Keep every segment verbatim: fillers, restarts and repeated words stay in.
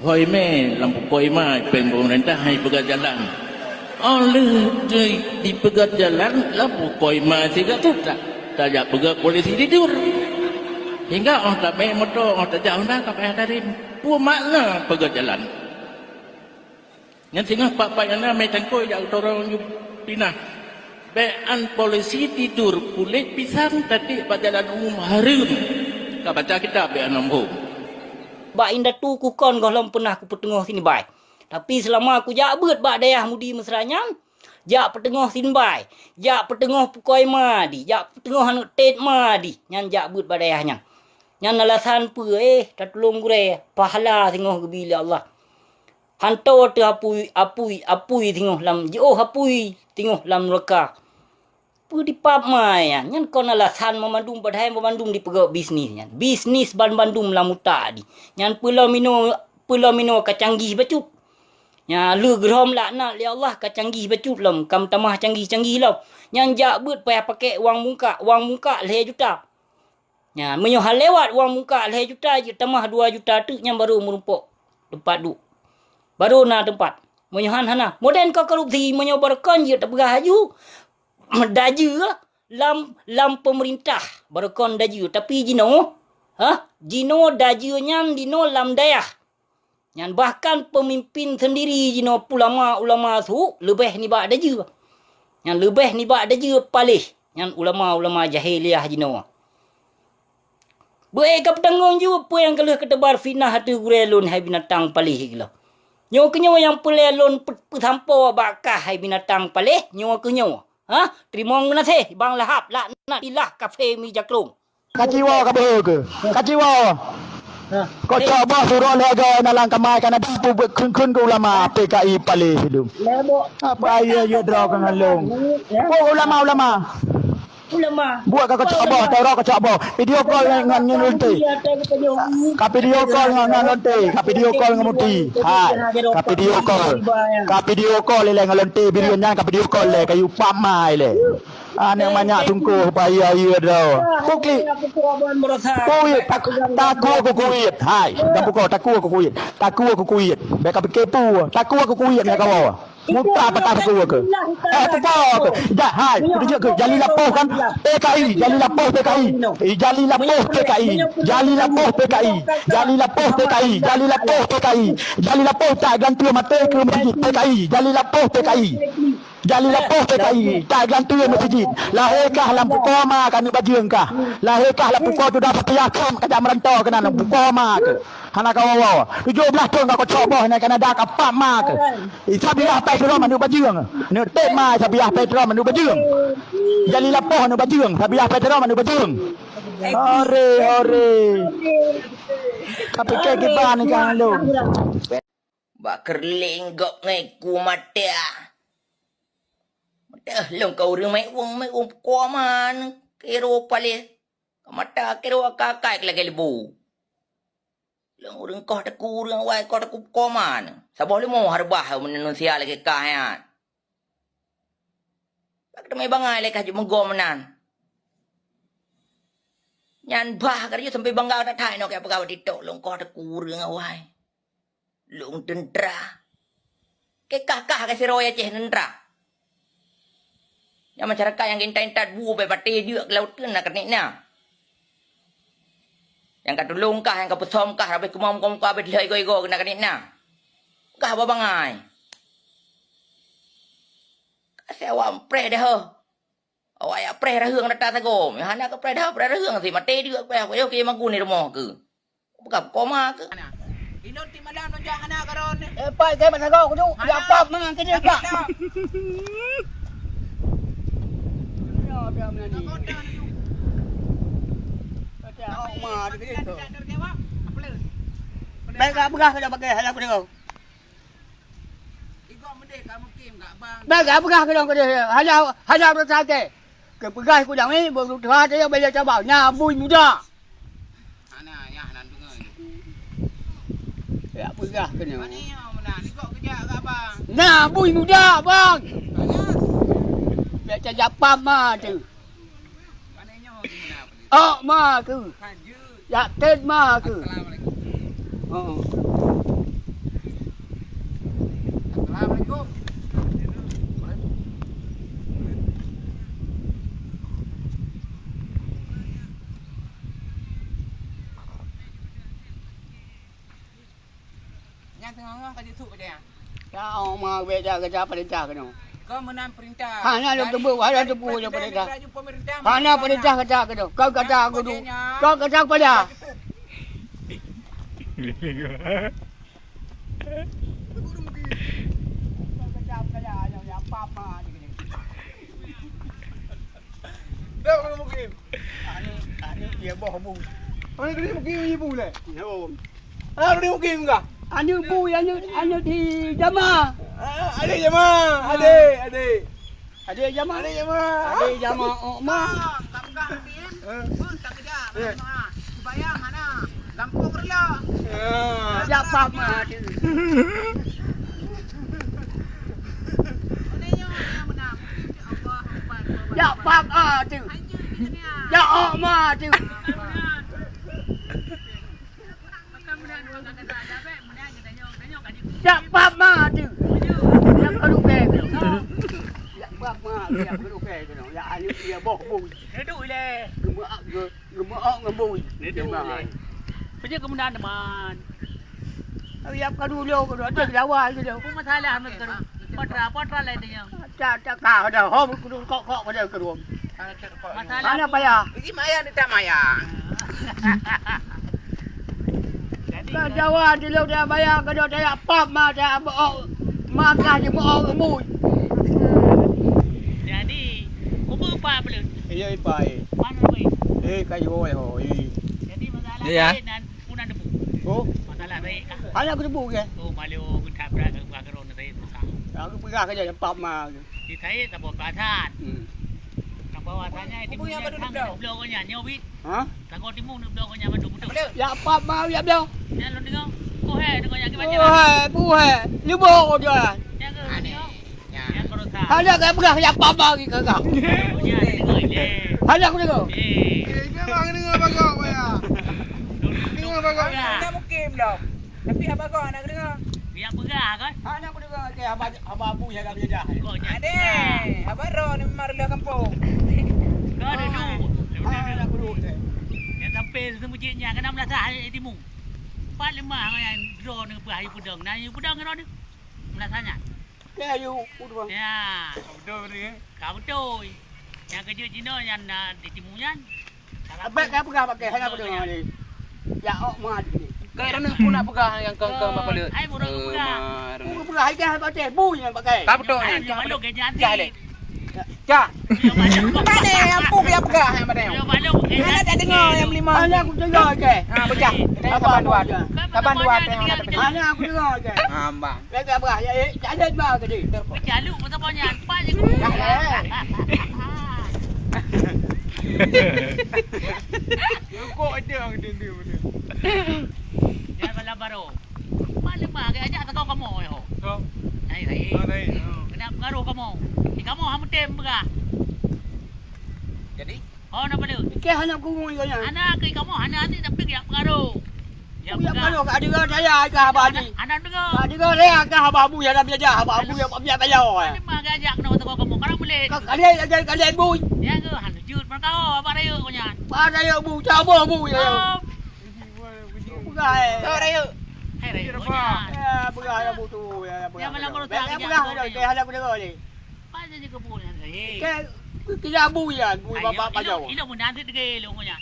Hôi mé lam pukoe ma péng peumeurintah hai peugöt jalan. Óh lheueh di-, dipeugöt jalan lam pukoe ma sigoe teuk ta-, tajak peugöt polisi tidur. Hingga óh tamé moto, óh tajak honda ka payah tarém. Peue makna peugöt jalan? Nyan singoh pat-pat nyang na mé cangkôi jak toroe pinah. Bék an polisi tidur, kulét pisang tatiek bak jalan umum hareuem. Ka baca kitab bék an lom hom. Bak indatu kukon gohlom peunah kupeuteungoh sinibai. Tapi seulama kujak beuet bak dayah Mudi Mesra nyan, jak peuteungoh sinibai, jak peuteungoh pukoe ma di, jak peuteungoh aneuk tet ma di, nyan jak beuet bak dayah nyan. Nyan alasan peue, eh, tatulông gurée, pahala singoh geubi lé Allah. Hanto teuh apui, apui, apui singoh lam, jiôh apui singoh lam nuraka. Peue dipap ma nyan? Nyan kon alasan banmandum, padahai banmandum dipeugöt bisnis nyan. Bisnis banmandum lam utak di. Nyan peulom inoe, peulom inoe ka canggih bacut. Nyan lheueh geurhom laknat lé Allah ka canggih bacut lom, ka meutamah canggih-canggih lom. Nyan jak beuet payah pakék uang bungkak, uang bungkak lhée juta. Nyan, meunyoe han lewat uang bungkak lhée juta jeuet tamah dua juta teuk nyan barô meurumpok teumpat duek. Barô na teumpat. Meunyoe han hana. Modern ka korupsi, meunyoe barokon jeuet tapeugah laju, dajeue lam, lam peumeurintah barokon dajeue, tapi jinoe, ha? Jinoe dajeue nyan dinoe lam dayah. Nyan bahkan peumimpin seundiri jinoe ulama-ulama su leubeh nibak dajeue. Nyan leubeh nibak dajeue paléh, nyan ulama-ulama jahiliah jinoe. Beu-ék ka peutanggong jaweueb peue nyang ka lheueh kateubar fitnah ateueh gurée lôn hai binatang paléh geuh lom. Nyoe keuh nyoe nyang peureulée lôn peu-, peusampoe bak kah hai binatang paléh, nyoe keuh nyoe. Ha? Teurimong geunaséh Bang Lahab, laknat ilah kafé mi jakrong. Kaciwa ka beuhe keu? Kaciwa. Kocok boh surok lé goe na lam kamai kana dapu buet kheun-kheun keu ulama P K I paléh sidum. Apa ayo yo droe keu ngalong? Oh, ulama, ulama. Ulama. Buat ka kocok boh, toro kocok boh. Video call ngan, ngan, ngan lonte. Ka video call ngan, ngan lonte. Ka video call ngan muti. Hai. Ka video call. Ka video call lé ngan lonte. Video nyan ka video call lé. Kayu pamai lé. Aneuk manyak tungkoh paya iya droe. Kuklik. Kuit, tak-, takue ku kuit. Hai, dan buko takue ku kuit. Takue ku kuit. Bèk ka pike pu. Takue ku kuit nyan kawa. Muta patah takue ke. Eh, puko ke. Dah, hai. Kudu jeuet ke. Jali lapoh kan. P K I. Jali lapoh P K I. Eh, jali lapoh P K I. Jali lapoh P K I. Jali lapoh P K I. Jali lapoh P K I. Jali lapoh tak gantung mata ke masjid P K I. Jali lapoh P K I. Jali lapoh P K I, tak gantung masjid. Lahé kah lam pukoe ma ka aneuk bajeueng kah. Lahé kah lam pukoe tu dah peukiah kah ka jak meurantau keunan lam pukoe ma keuh. Hana kawa-wa. Tujoh blaih thon ka kocok boh nyan Kanada ka pap ma keuh. Isa biah petrol aneuk bajeueng. Aneuk tet ma isa biah petrol aneuk bajeueng. Jali lapoh aneuk bajeueng, isa biah petrol aneuk bajeueng. Ore, ore. Ka pike kiban ni kan lôn. Bak keureuléng gob ngon iku mata. Mata lôn ka ureueng meu'ueng-meu'ueng pukoe ma, keuro paléh. Ka mata keuro akai-akai lagèe leubô. Lôn ureueng koh teukue ureueng awai koh teukue pukoe ma. Saboh leumo hareumbah manusia lagèe kah nyan. Bak teumé bangai lé kah jeuet meugom meunan. Nyan bah ka laju sampoe bangga that-that inoe ka peugah bak TikTok, lôn koh teukue ureueng awai. Lôn teuntra. Keu kah-kah ka sidroe Aceh teuntra. Nyan masyarakat nyang geuintat-intat bu bèk paté jeuet keu laôt keuh na keuneuk na. Nyang ka tulông kah, nyang ka peusöm kah, habéh keumong muka-muka habéh lheueh igoe-igoe keuh na keuneuk na. Kah ba bangai. Ka si awak preh dah. Awak jak preh raheueng rata sagoe. Hana ka preh dah, preh raheueng si maté jeuet preh. Yoh keu magun di rumoh keuh. Bukan koma keuh. Ilôn ti malam nujak hana karon. Eh, pai, kai masa kau kudu. Ya pap mangan kini kak. Baik, gak begah kena pakai, hana aku tengok. Dah gak peugah keudong keudeh, hana, hana beureusaha. Keu peugah kudang nyoe, beu tuha teuh bela cabang, na bui muda. Hana, nyah nan deungoe. Ya peugah keunoe. Mani nyoe meunan, likot keujak keu abang. Na bui muda, bang. Hana. Biasa japam ma tu. Mani nyoe meunan. Ok ma tu. Lanjut. Yakin ma tu. Assalamualaikum. Oh. Teungoh-ngoh ka jisuk bak nyan. Ya Allah, bèk jak gata peurintah keunoe. Kau meunan peurintah. Hana lôn tuboh, hana tuboh lôn peurintah. Hana peurintah gata keunoe. Kau gata kudu. Kau gata kepala. Dah, Mukim. Ani, ani, ya, boh bu. Ani, kena Mukim, ya, bu, leh. Yo. Ah, ni mungkin enggak? Aneuk bui, aneuk, aneuk di Jama. Ah, adik Jama. Adik, adik. Adik Jama. Adik Jama. Adik Jama, oh, ma. Eh. Jak pap ma tu. Jak pap ma tu. Jak ok ma tu. Jak pap ma tu. Jak pap ma tu. Jak pap ma tu. Jak boh bui. Reuduk ilèe. Geumeu'ok ngon bui. Reuduk ilèe. Peue jeuet keu meunan teuma? Yap ka dulu, ka dulu. Ada dawa gitu. Apa masalah meunan? Potra, potra lain dia. Tak, tak kah ada. Hom kudu kok-kok pada ke ruang. Masalah. Mana payah? Bagi maya ni tak maya. Ka Jawa di lôn dah bayar, ka dok dah pap ma dah bohong. Ma kah di bohong embun. Jadi, ubu pa belum? Iya, ipa, eh. Mana, weh? Eh, kayu, eh, oh, eh. Jadi, masalah lain nan pun ada bu. Oh? Masalah lain kah? Hana aku tebu ke? Oh, malu, aku tak berat, aku akan rona saya susah. Aku peugah kerja, pap ma. Di saya tak buat perasaan. Hmm. Apa bahasanya, di punya baru bloe. Bloe kau nyan, nyobi. Ha? Tanggong timu ni bloe kau nyan mandum beutôi. Ya, pap ma, ya, bloe. Nyan lôn deungoe. Kau hai deungoe nyan kiban jalan. Buhai, buhai. Lubuk kau jualan. Nyan ke? Aneh. Nyan. Nyan baru sah. Hana kau peugah ya pap ma lagi kau. Oh, nyan deungoe ilèe. Hana aku deungoe. Eh. Eh, memang deungoe bagok, ya. Deungoe bagok. Hana mungkin belum. Tapi haba kau hana kudeungoe. Nyang peugah kan? Hana kudeungoe, okey, haba, haba Abu nyang ka beujadah. Kok nyan? Adeh, haba droe ni memang reuloh kampung. Kau ada duit. Ah, ada duit. Nyang sampai seumeujid nyan, kena meulasah ayat timu. Pat leumah ngon nyang droe ni peugah ayue peudong. Nah, ayue peudong droe ni. Meulasah nyan. Okey, ayue peudong. Ya. Ka beutôi ni, eh? Ka beutôi. Nyang keujeuet jinoe nyan na di timu nyan. Abang ka peugah pakai, hana peugah ni. Ya, ok, ma ni. Kai raneuk pun nak peugah nyang kong-kong bak keuleut. Ai, burung peugah. Burung peugah, ai, kan pakai, bu nyang pakai. Ka beutôi nyan. Ai, burung peugah. Jah lé. Jah. Bukan ni, ampun dia peugah, yang mana? Hana tak dengar yang lima. Hana aku dengar ke? Ha, pecah. Saban dua. Saban dua, tengah ada pecah. Hana aku dengar ke? Ha, bang. Lagèe apa? Ya, eh, jalan bah tadi. Beujalo masa banyak, empat je. Rukok ada orang dia, dia, dia. Dia bala baru. Mak lemah ke ajak takau kamoe ho. So. Hai, hai. Oh, hai. Oh. Kena pengaruh kamoe. Di kamoe ham tem peugah. Jadi? Oh, nak balik. Ke hana kumu yo nya. Anak ke kamoe hana hati tapi dia pengaruh. Dia peugah. Kalau ka deungoe saya ka haba ni. Anak deungoe. Ka deungoe saya ka haba bu ya dah biasa haba bu ya biasa bayo. Ada mah gajak kena tengok kamu. Karang boleh. Ka kali aja kali bu. Ya ke han jut mereka oh apa raya kau nyan. Apa raya bu caboh bu ya. Peugah eh. Kau raya. Hai raya kau nyan. Ya peugah ya bu tu ya peugah. Ya malam baru tak. Ya peugah dah ke hana ku deungoe ni. Apa je ke bu nyan. Ke kita bu ya bu bapak bayo. Ilo pun nanti dege lo kau nyan.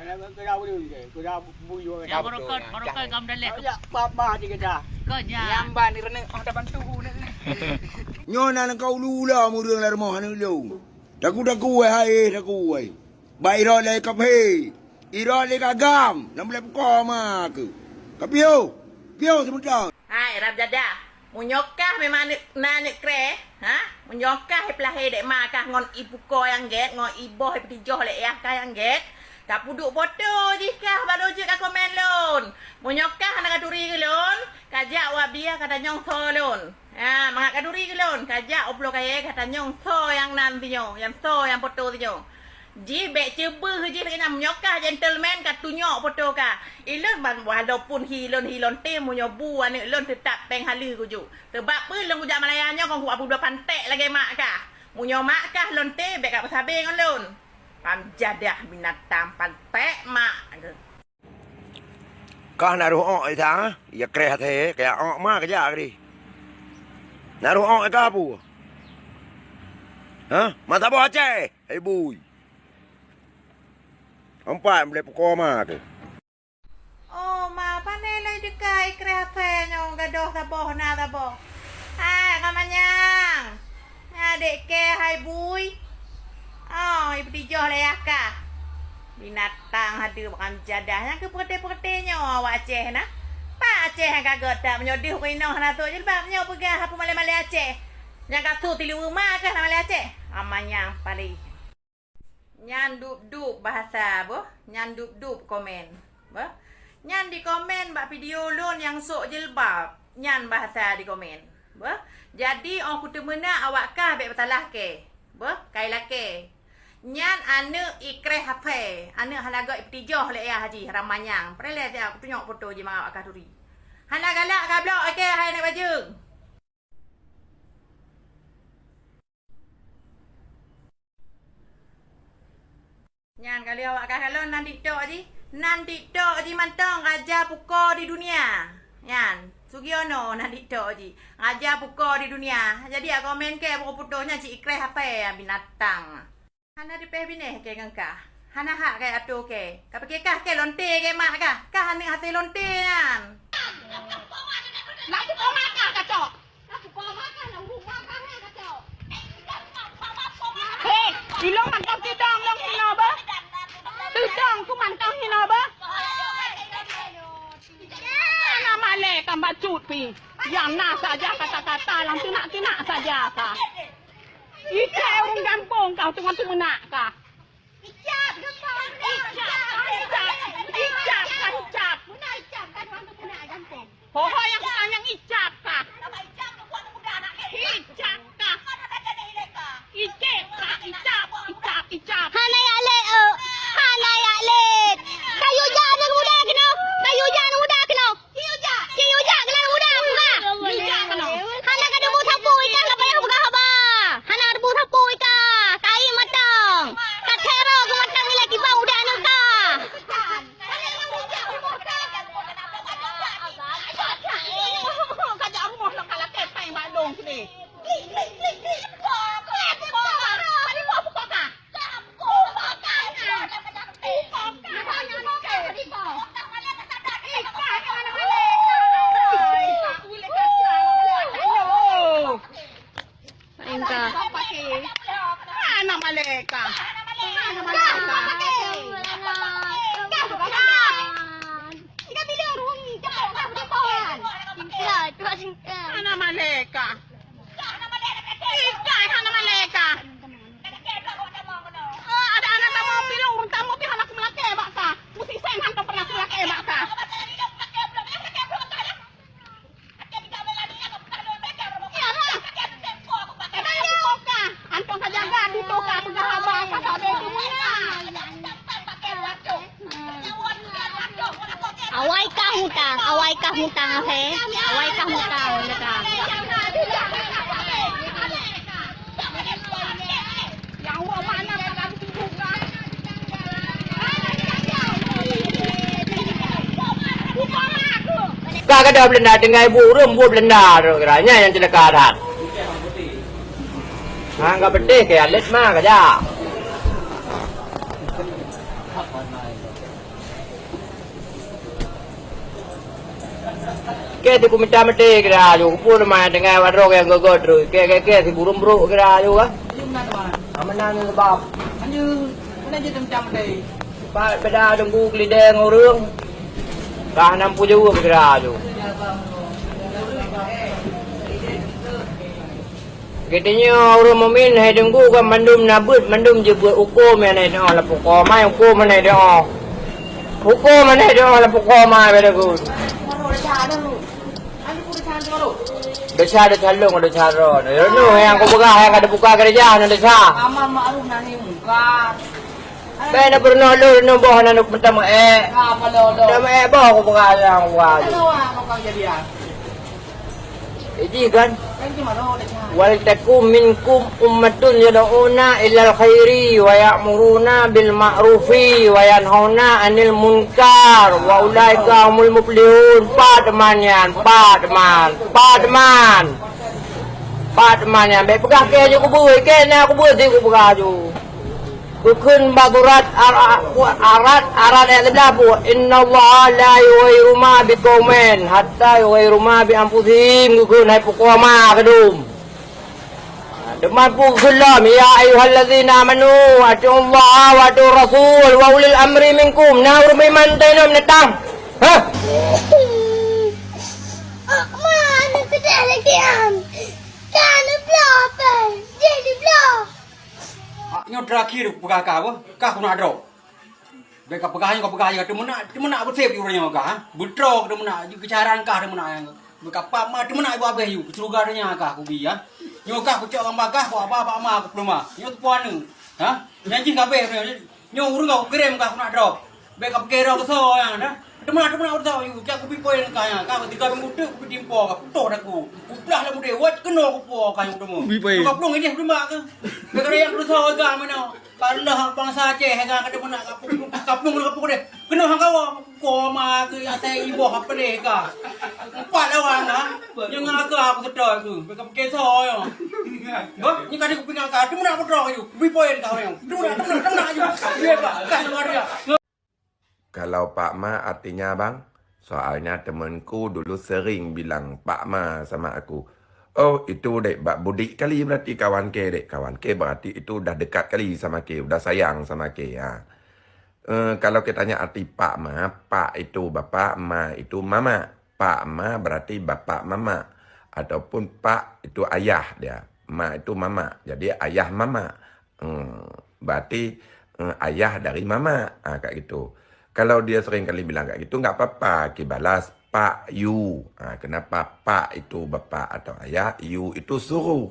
Anak kena beli je, kena bui juga. Ya, barokah, barokah kamu dah leh. Ya, papa di kita. Kau nya. Nyamban ni renek, ah, dah bantu ni. Nyoe na kau lula mureueng lam rumoh aneuk lôn. Daku-daku wai hai, daku wai. Ba irot lé kap he. Irot lé gagam, lam lé pukoma ke. Kapio. Pio sebentar. Hai, rab jadah. Meunyoe kah memang aneuk, na aneuk kreh, ha? Meunyoe kah ipeulahé dék ma kah ngon ipuko nyang gét, ngon iboh ipeutujoh lé yah kah nyang gét, kapeuduek poto jih kah baru jeuet ka komen lôn. Meunyoe kah hana katuri keu lôn, kajak u Abia katanyong soe lôn. Ha, mangat katuri keu lôn, kajak u Pulo Kayèe katanyong soe nyang nan sinyoe, nyang soe nyang poto sinyoe. Jih bèk ceubeuh jih lagèe nyan. Meunyoe kah gentleman, katunyok poto kah. Ilôn ban walaupun hi lôn, hi lôn tem, meunyoe bu aneuk lôn teutap péng haleue kuju. Sabab peue lôn kujak Malaya nyoe kon kuba peudoh panték lagèe mak kah. Meunyoe mak kah lôn tem, bèk kapeusabe ngon lôn. Pam jadah binatang panték mak. Kah na roh ôk Isa, ya kreh até, kaya ôk ma keujak keudeh. Na roh ôk ka pu? Hah? Masa boh Aceh? Hai bui. Empat boleh pukul ma tu. Oh, ma, pane lé deuka ikreh asai nyoe gadoh saboh na saboh. Hai, ka manyang. Adék kèe hai bui. Oh, ipeudijoh lé yah kah. Binatang hadeue bak jadah nyang keu peureté-peureté nyoe awak Aceh na. Pat Aceh nyang ka geutak meunyoe deuh ureueng inong hana sôk jilbab nyoe peugah hapeu malée-malée Aceh. Nyang ka su tilu ma kah na malée Aceh. Ka manyang paléh. Nyan dub-dub bahasa, beuh. Nyan dub-dub komen, beuh. Nyan dikomen bak video lôn nyang sôk jilbab. Nyan bahasa dikomen, beuh. Jadi, óh kuteumeunak awak kah bèk peusalah kèe, beuh, kai lakèe. Nyan aneuk ikreh asai, aneuk hana göt ipeudijoh lé yah jih ramanyang. Peureulèe siat kutunyok foto jih mangat awak kah turi. Hana galak ka bloe kèe hai aneuk bajeueng. Nyan ka lheueh awak kah kalon nan TikTok jih. Nan TikTok jih mantong raja puko di dunia. Nyan, Sugiono nan TikTok jih. Raja puko di dunia. Jadi, a komen kèe putôh-putôh nyan cit ikreh asai binatang. Hana teupèh binéh kèe ngon kah. Hana hak kèe atô kèe. Ka piké kah kèe lonte kèe mak kah. Kah aneuk até lonte nyan. Laju koma kah kacok. He, ilong mantong tidong lôn hinoe beuh. Tidong ku mantong hinoe beuh. Hana malèe ka bacut pih. Nyang na saja kata-kata, lam teunak-teunak saja ka. Icap ureueng gampông kah teungoh teumeunak kah. Icap, icap, icap, icap, icap. Meunan icap kan, ureueng teumeunak gampông. Ho-ho nyang kutanyong icap kah? Icap kah? Icap kah? Icap, icap, icap. Hana jak lét, oh. Hana jak lét. Kayue jak aneuk muda keunoe. Kayue jak aneuk muda keunoe. Kayue jak keunoe muda, buka. Hana kadeungoe sapeue ikah ka payah peugah haba. Hana kadeungoe sapeue ikah. Kai matang. Ka thero keu matang nilai kiban muda aneuk kah. Engka. Hana malèe kah. Hana malèe kah. Hana malèe kah. Ikai hana malèe kah. Eh, ada aneuk tamong pilong, ureueng tamong pih hana kumeulakèe bak kah. Musik sen hana pernah kumeulakèe bak kah. Awai kah mutang, awai kah mutang, he? Awai kah mutang, mutang. Ka gadôh beulenda tinggai bu ureueng bu beulenda rot kira nyan nyang ceuleuka that. Hang ka peuteh keu alet ma ka jak. Kèe siku mita meuté kira aju, kupue teuma tinggai warong nyang gèt-gèt terus. Kèe, kèe, kèe siburông brôk kira aju kah? Amanah ni sebab. Anjir, mana je macam tadi? Pat beda dengku kelideng ureueng. Kah nam pujeuet kira aju. Geutanyoe ureueng mukmin hai teungku kan mandum na beuet, mandum jeuet beuet hukôm nyang na doa lam pukoe mai, hukôm nyang na doa. Hukôm nyang na doa lam pukoe mai beda gu. Desya, desya lôn, desya droe. Nyoe nyang kupeugah nyang ka teubuka keureuja nyoe desya. Amar ma'ruf nahi mungkar. Bèk na peurunoe lôn, lôn boh na nuk meutameuék. Ka, ka lôn, lôn. Meutameuék boh kupeugah nyang kupeugah. Ka lôn, ka lôn jadian. Jadi kan, "Wal takum minkum ummatun yad'una ilal khairi wa ya'muruna bil ma'rufi wa yanhauna 'anil munkar wa ulaika humul muflihun." Pat teuma nyan, pat teuma, pat teuma. Pat teuma nyan, bèk peugah kèe ju kubeuet, kèe na kubeuet di kupeugah ju. Geukheun bak surat Ar-, Ar-, Ar-Ra'd, Ar-Ra'd ayat seubelaih peuet, "Innallaha la yughayyiru ma biqaumin hatta yughayyiru ma bi anfusihim," geukheun hai pukoe ma keudum. Teuma peugeulom, "Ya ayyuhallazina amanu, atiullaha wa atiur rasul wa ulil amri minkum." Na ureueng meuiman teunom neutang. Hah? Mak, ma, aneuk keudeh lagèe nyan. Ka neubloe pèng, jih dibloe. Ah, nyoe terakhir peugah kah apa? Kah keuneuk droe. Bèk kapeugah nyoe, kapeugah nyoe, teumeunak, teumeunak beusép ureueng nyoe kah, ha? Beudroe teumeunak, jeuet keucaran kah teumeunak nyan. Bèk kapak ma teumeunak ibu abéh yue, keu syeuruga donya kah kubi, ha? Nyoe kah kucok lam bagah, kuaba bak ma kupeuleumah. Nyoe teupeu aneuk, ha? Nyan jih kabéh nyoe. Nyoe ureueng kah kukirém kah keuneuk droe. Bèk kapike droe keusoe nyan, ha? Teumeunak, teumeunak beudroe yue, jak kubi poin kah nyan. Kah tiga minggu teuk kubi timpo, kah putôh daku. Kuplah lam udé, wat keunoe kupo kah nyoe teuma. Kubi poin. Kah plueng idéh beulimbak kah. Bèk kah nyang keusoe agam meunoe. Ka lheueh bansa Aceh ka, ka teumeunak ka pung, ka pung, ka pung deh. Keunoe hang kawa, ko ma keu asai iboh ka peudeh ka. Empat lawan ha. Nyang ka aku seutôt tu. Bèk ka pike soe nyoe. Bah, ni ka dikupingan ka, teumeunak beudroe ju. Bri poin ka nyoe. Teumeunak, teumeunak, teumeunak ju. Dia bah, ka luar dia. Kalau Pak Ma artinya, Bang, soalnya temanku dulu sering bilang Pak Ma sama aku. Oh, itu dek bak budik kali berarti kawan ke dek. Kawan ke berarti itu dah dekat kali sama ke, udah sayang sama ke. Ha. Eh, kalau kita tanya arti Pak Ma, Pak itu bapak, Ma itu mama. Pak Ma berarti bapak mama ataupun Pak itu ayah dia, Ma itu mama. Jadi ayah mama. Hmm, berarti, eh, ayah dari mama. Ha, kat gitu. Kalau dia sering kali bilang kat gitu, nggak apa-apa, kibalas Pak Yu. Ha, kenapa Pak itu bapak atau ayah, Yu itu suruh.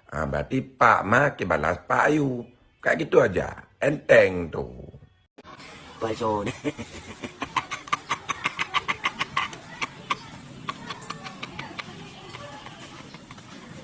Ha, berarti Pak Ma kibalas Pak Yu. Kat gitu aja. Enteng tu. Palsu.